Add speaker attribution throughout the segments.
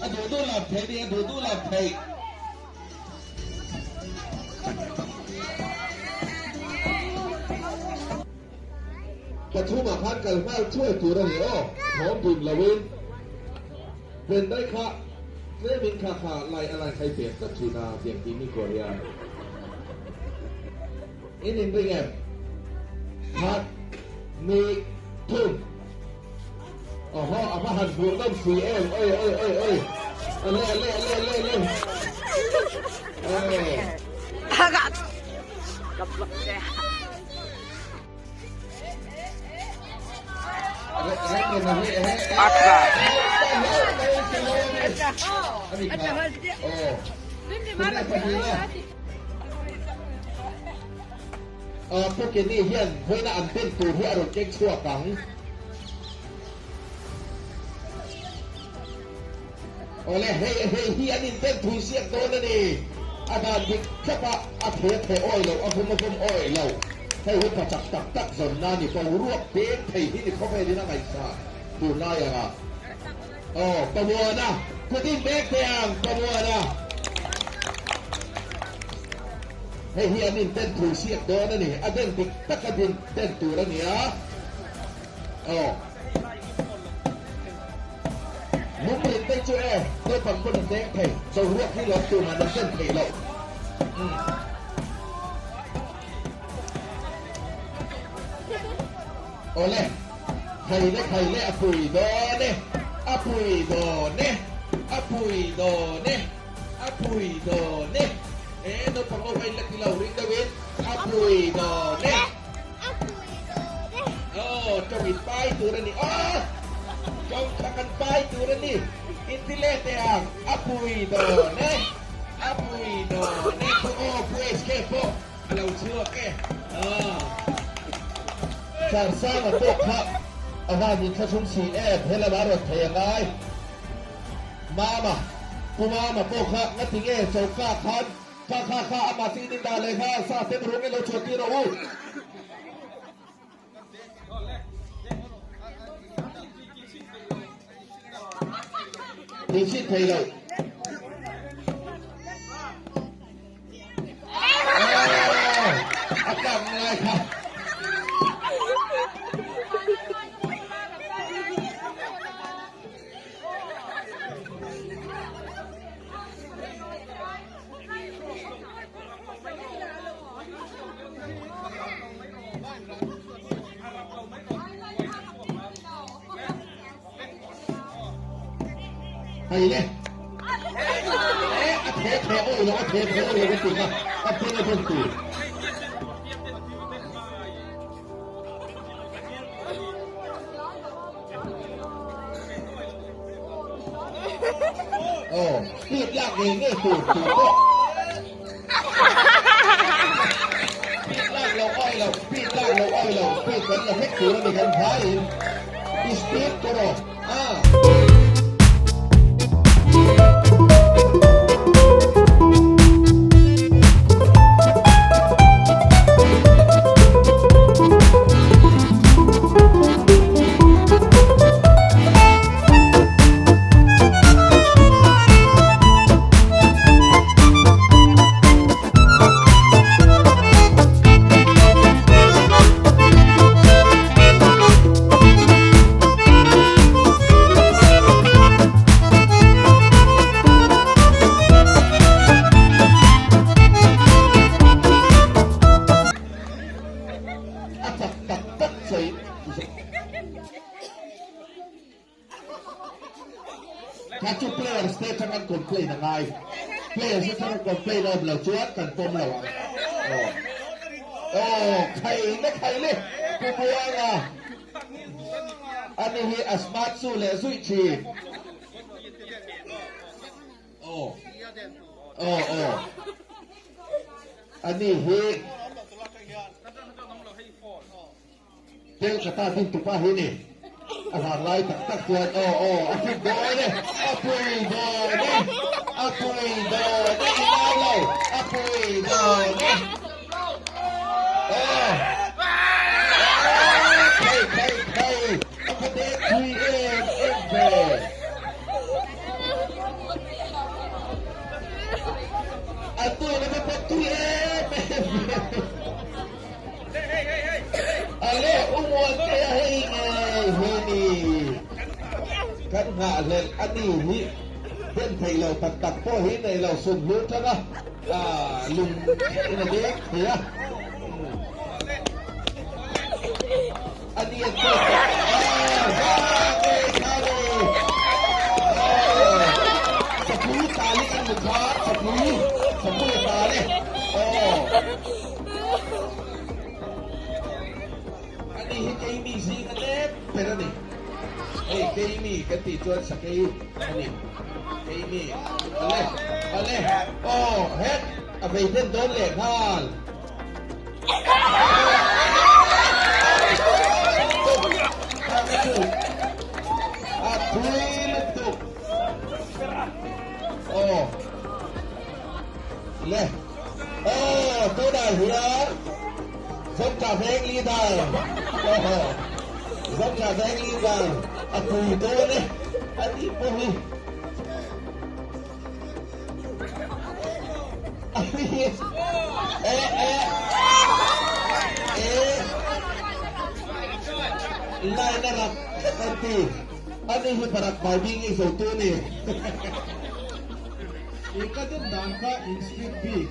Speaker 1: A duh duh lam theih ni, a duh duh lam theih. Pathumah khan kal nghal thuai tur a ni aw, thawm dun loin pen daih kha tlemin kha kha lai a lai khai pek tlat thin a tiang tih mi kuah hian in inring em? Khat, hnih, thum. Awhaw a va han hmuh nawm si em oi oi oi oi ale ale ale ale ale Aw Pu Kenny hian vawiina an pen tur hi a rawn keng chhuak ang. Awle hei hei hi an inpen thui siak dawn a ni. A dan dik thlap a, a the the awi loh, a vum a vum awi lo. Hei hi pa chak tak tak zawnna a ni. Boruak peng thei hi ni khawvelin a ngaihsah tunlai ang a. Aw Pamuana, kut in bek teh ang Pamuana. Hei hi an inpen thui siak dawn a ni. A den dik tak a din den tur a ni a. Aw. Lungrin te chu e, naupang pawn an deng thei, boruak hi lawm tur man an den theih loh. Umm. Awle, khai le khai le a pui dawn e, a pui dawn e, a pui dawn e, a pui dawn e. E, naupang ho kha in la ti lo ring deuhin, a pui dawn e. Aw, tawng in pai tur a ni. Aw, tawng kha kan pai tur a ni. In ti leh teh ang, a pui dawn e, a pui dawn e. Pu aw, Pu HK pawh a lo chhuak e. Aw. Sarsanga pawh kha a van in thlahrung si em, he lamah a rawn thei a ngai. Mama, Pu Mama pawh kha ngati nge choka khan Kha kha kha amah chu in indah leh nghal sa te rung in lo chhuah tir rawh u. Tih chhin thei lo. A tlak ngai kha. Hei le eh a the the awi lo a the the awi lo ka ti kha a peng a peng tur. Aw, speed lak ngei ngei tur tur pawh. Speed lak lo awi lo, speed lak lo awi lo, speed kan la vek tur a ni kan hmaiin. I speed tur aw. Ah. A chak tak tak sawi Kha chu players te atang an complain a ngai. Players atang an complain a awm lo chuan kan pawm lo ang. Aw. Aw, khai le khai le Pu Buanga. Ani hi a smart chu leh zuih thin. Aw. Aw aw. Ani hi Telkata din tupa hi ni. A van lai tak tak chuan aw aw a fit dawn e, a pui dawn e, a pui dawn e, i nau lo, a pui dawn e. Aw. Khai khai khai. Kan nghahhlelh a ni hi den theih lo tak tak pawh hi nei lo sum hlu tanga lung in a deng thei a. A ni an pek tak Sapui tal hi kan hmu kha sapui sapui a tal e aw. Ani hi keimi zing a lep ber a ni. Hei keimi kan tih chuan sakei a ni. Keimi ale ale aw het a vei hlen dawn leh nghal. A thui lutuk aw le aw tunah hian Zawmtha veng leader aw Zawmtha veng leader a pui dawn e a tih pawh hi Line a rak tlat an ti. Ani hi Barak Baibing i zotu a ni.
Speaker 2: I ka den dan kha in street bik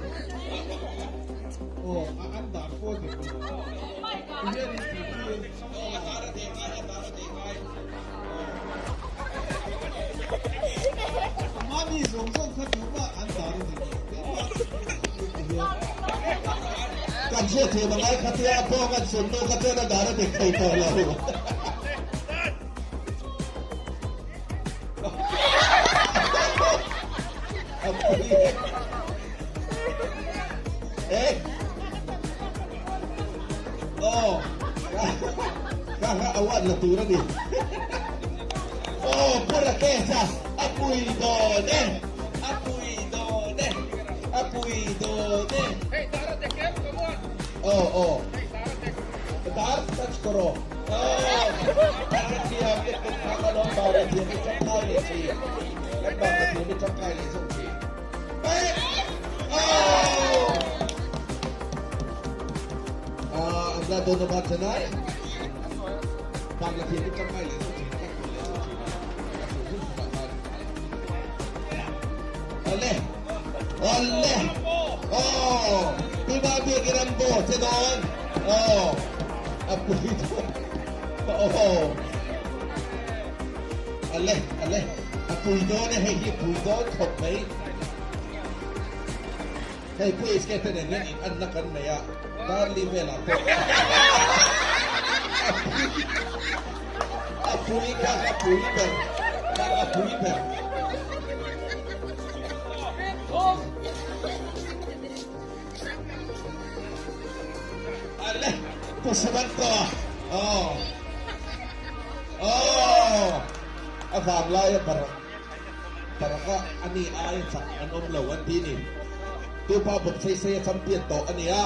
Speaker 2: aw a an dar pawh dik lo. Ti hian in tih tir. Mahni zawng zawng kha tumah an dar a ni lo. Keimah ti hian.
Speaker 1: Kan hriat thiam a ngai kha tia a pawng an sun nu kha chuan a dar a dik thei tawh lo. Eh. Aw, kha kha award la tur a ni. Aw, Pu Rakesh-a a pui dawn e, a pui dawn e, a pui dawn e.
Speaker 3: Hei dar a dek em, come on.
Speaker 1: Aw, aw.
Speaker 3: Hei dar a dek.
Speaker 1: Dar touch kawr aw. Aw, dar a thiam e, kut phak a lawm dar a thiam i tangkai leh thin. Kan bak a thiam i tangkai leh zawk thin. Amla Donovan Chennai Bangla thiam in tangkai leh zawk thin a kan leh zawk thin a a thu hun hunah khan Ole Ole Oh Tuna biak i Rambo che dawn Oh a pui Oh Ale ale a pui dawn e hei hi pui dawn khawp mai. Hei Pu HK te nen hian in anna kan nei a, Darli velah pawh a pui a pui kha a pui ber kha a pui ber. Ale Pu Sumanto aw aw a vanglai a barah. Paraka a ni aia chak an awm lo an ti ni. Tupa bawk chei sei a champion tawh a nia.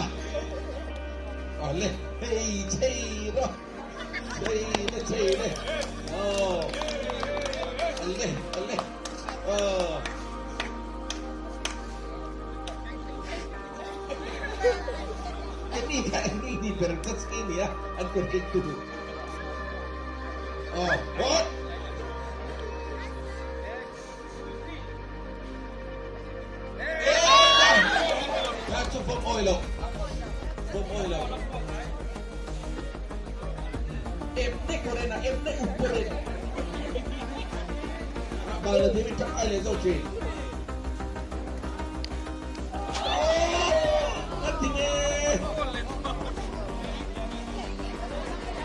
Speaker 1: Awle hei chei rawh chei le chei le aw ale ale aw. Ani kha ani ni ber ka ski nia an kut kik tu duh. Aw hot. Kha chu bawm awi lo. Bawm awi lo. Emne kore na emne upore. Bangladesh mi tang ai le zo chin.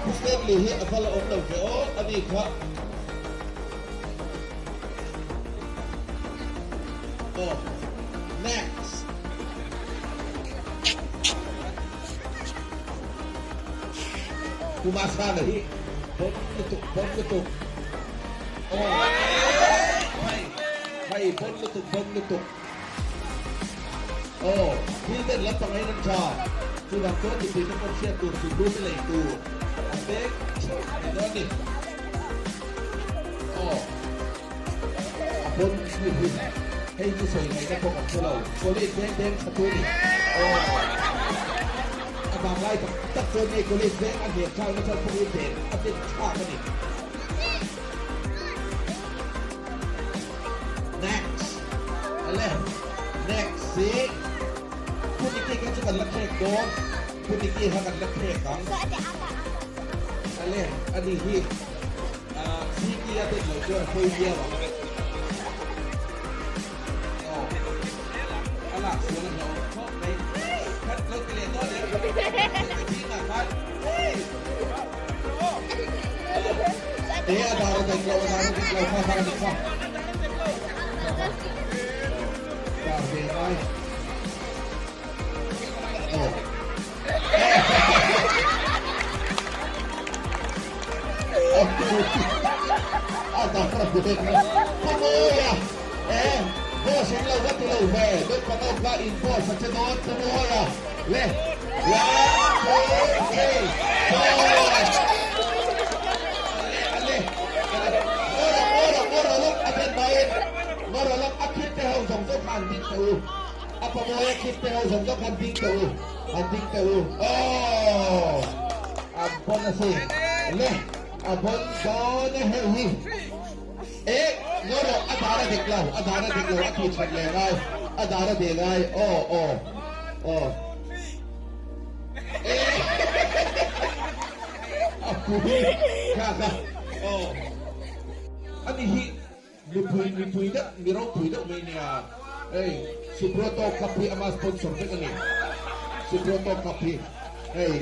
Speaker 1: Pu Stanley hi a va la awm lo ve aw, a ni kha. Aw, next. Pu Masana hi bon lutuk, bon lutuk. Aw, hei, hei bon lutuk, bon lutuk. Aw, thil den lampang aiin an tha. Chuvang chuan mipui te pawn hriat tur chu lu te lei tur an pek chauh a ni dawn a ni. Aw, a pawn ni hi hei chu sawi ngaihna pawh kan hre lo. College veng veng tha tu ni. Aw, a vanglai tak tak chuan hei college veng a hniam thlakna chuan pawhin den a den thlak a ni. dawn. Pu Diki kha kan la phek ang. Ale, ani hi Ziki a den loh chuan a pawi viau ang. Aw, a lak sual a hlauh khawp mai. Khat lo ti leh dawn em? Ka zingah khan. E a dar a dek lo, a dar a dik lo kha kha a ni kha. Dar ve ngai. Aw. A dar a dek lo. Khaw mawi a. E, boss in lo va ti lo ve. Naupang ho kha in boss a che dawn. Khaw mawi a. Le. One, two, three, four. Ale, ale. Ngawra, ngawra, ngawra lawk a then maiin. Ngawra lawk a khit te ho zawng zawng kha an ding teh u. A pamawi a khit te ho zawng zawng kha an ding teh u. An ding teh u. Aww! A bon a si. Le, a bon dawn e hei hi. E, ngawra a dar a dik lo, a dar a dik lo, a tih that leh ngai. A dar a deh ngai. Aw, aw, aw. E, a pui kha kha. Aw. Ani hi mipui mipui deuh mi ropui deuh mai nia. Hei Subroto Cup hi ama sponsor vek a ni. Subroto Cup hi hei.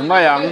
Speaker 4: Mai ang.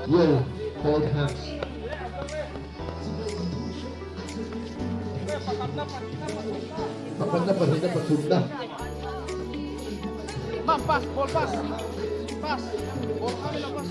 Speaker 1: Will hold hands. Pakhat na pahnih na pathum na.
Speaker 3: Ma'am, pass, ball pass. Pass. Ball kami na pass.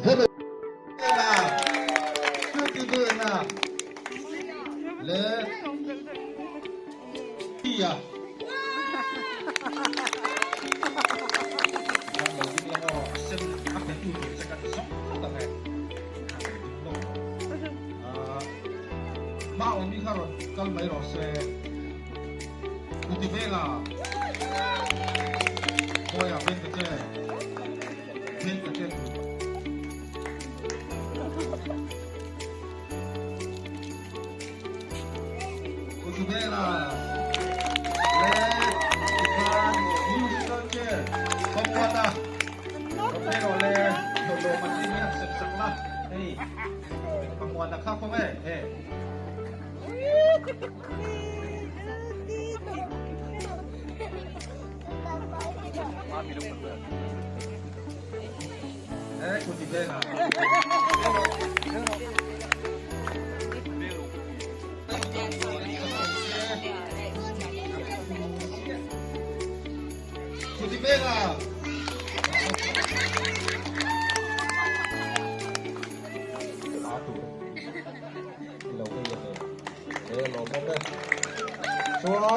Speaker 1: Hemi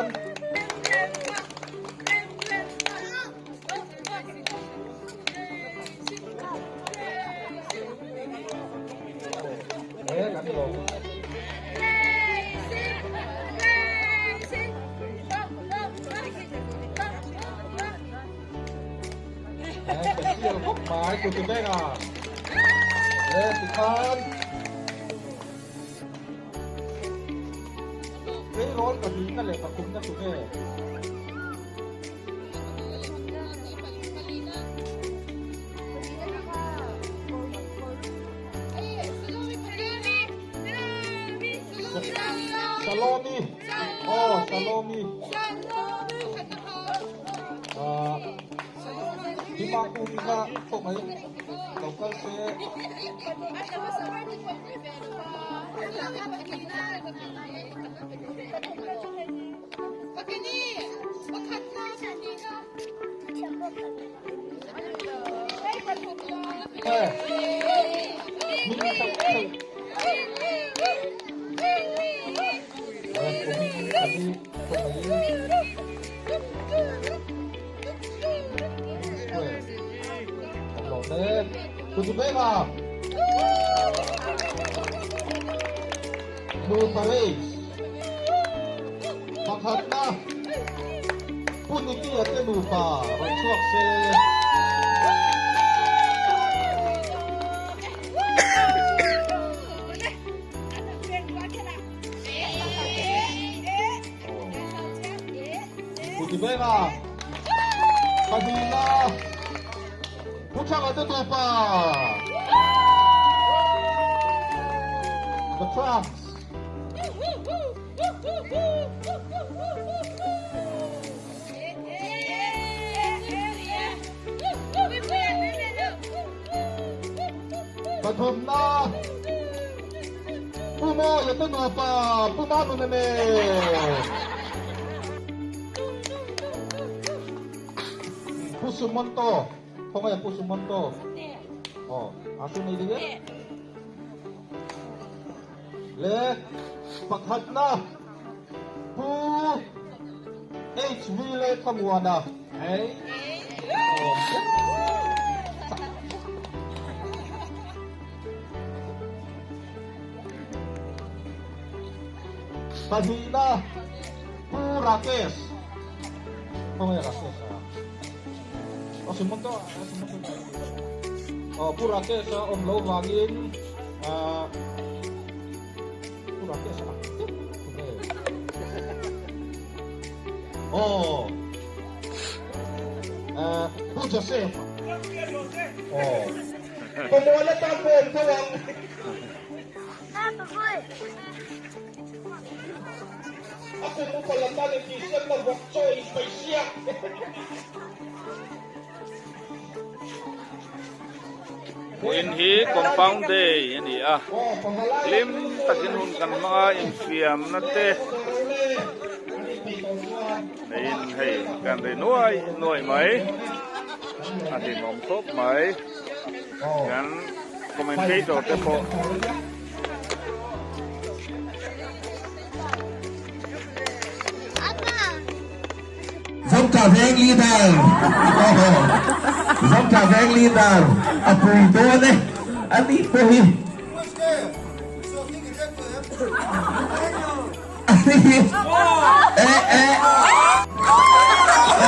Speaker 2: chuan. He kan lawm. Special khawp mai tu ti beng a. Le tikhan. Tleirawl pahnihna leh pathumna tu nge? Salomi. Oh, Salomi. Ah, Hima kung kha thawk mai lo kal se. Nupa race pakhatna Pu Nikia te nupa rawn chhuak se. Pu Tibenga pahnihna Pu Thanga te nupa The Trumps. Pathumna Pu Mawia te nupa Pu Manuna nen Pu Sumonto khawngaih a Pu Sumonto aw a su nei deuh e. Le pakhatna Pu HV Lehkhamuana hei awm Pahnihna Pu Rakesh khawnge Rakesh a aw Sumonto a Sumonto aw Pu Rakesh a awm lo vangin Aw Pu Joseph Aw Pawmawla tan pawh awm tho ang. A kum upa lam tan intihsiakna vawk chaw inpaihsiak.
Speaker 4: Vawiin hi compound day a ni a, hlim takin hun kan hmang a, infiamna te neiin hei kan ri nuai nuai mai, a hlimawm khawp mai, kan commentator te pawh.
Speaker 1: Zawngtah veng leader Aww Zawngtah veng leader a pui dawn e a ni pawh hi a ni hi e e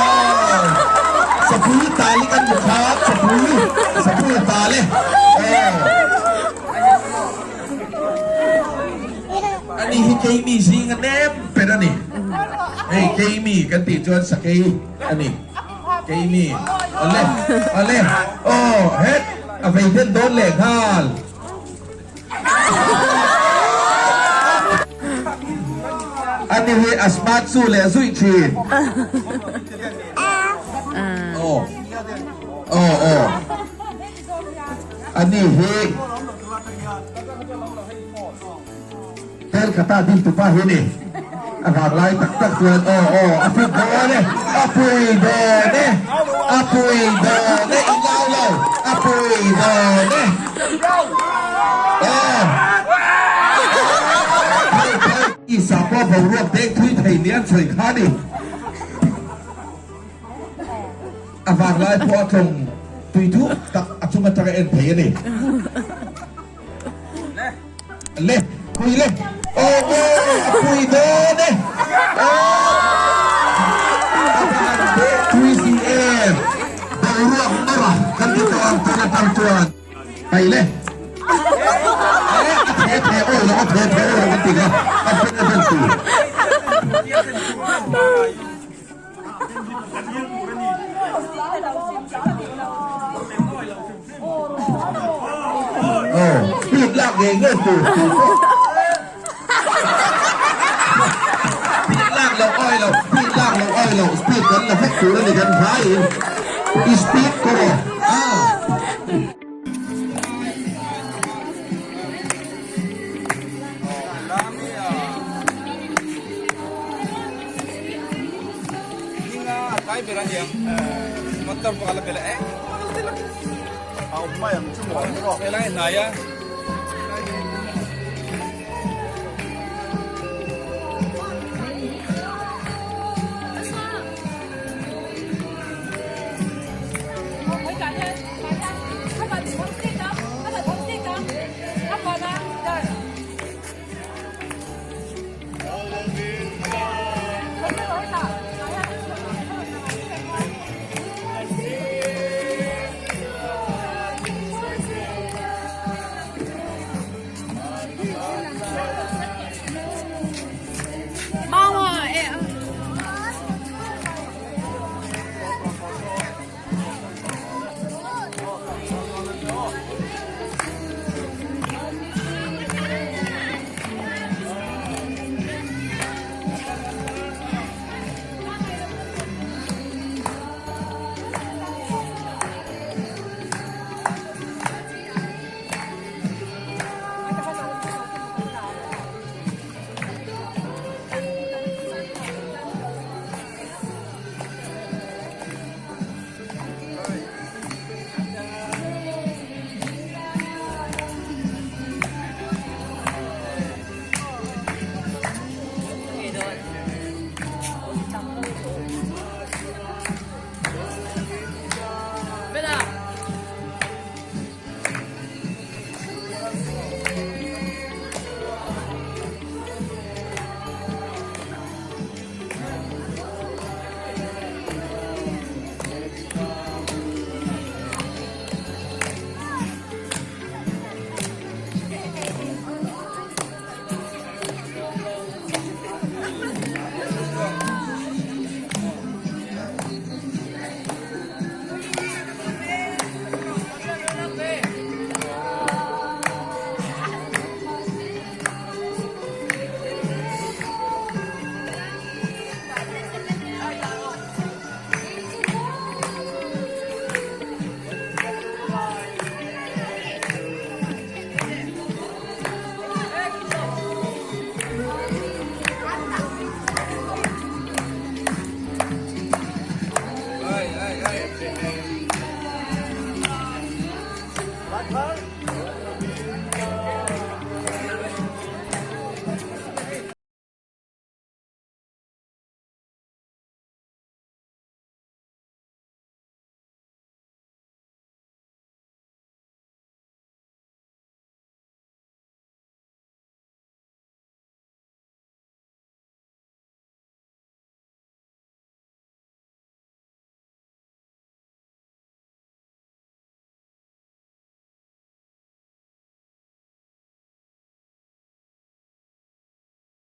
Speaker 1: Aww Sapui tal hi kan hmu kha Sapui Sapui a tal e Aww A ni hi keimi zing a nem ber a ni. Hei keimi kan tih chuan sakei a ni. Keimi awle awle aw het a vei den dawn leh nghal. A ni hi a smart chu leh zuih thin. Aw aw aw a ni hi. Tel khata ding tupa hi ni. A vang lai tak tak chuan aw aw a fit dawn e, a pui dawn e, a pui dawn e, i ngai lo, a pui dawn e. Aw. Tisa pawh boruak deng thui thei nia an sawi kha a ni. A vanglai pawh a tlawng tui thuk tak a chung atanga en thei a ni. Le, pui le. Aw aw, a pui dawn e. Aw, a van deng tui si em. Boruak nawr a kan ti tawh ang tun atang chuan. Pai le. Eh, a the the awi lo, a the the awi lo kan ti kha. A pen a pen tur. Aw, speed lak ngei ngei tur tur pawh. Speed lak loh awi lo, speed lak loh awi lo, speed kan la vek tur a ni kan hmaiin. I speed kawr aw. Ah.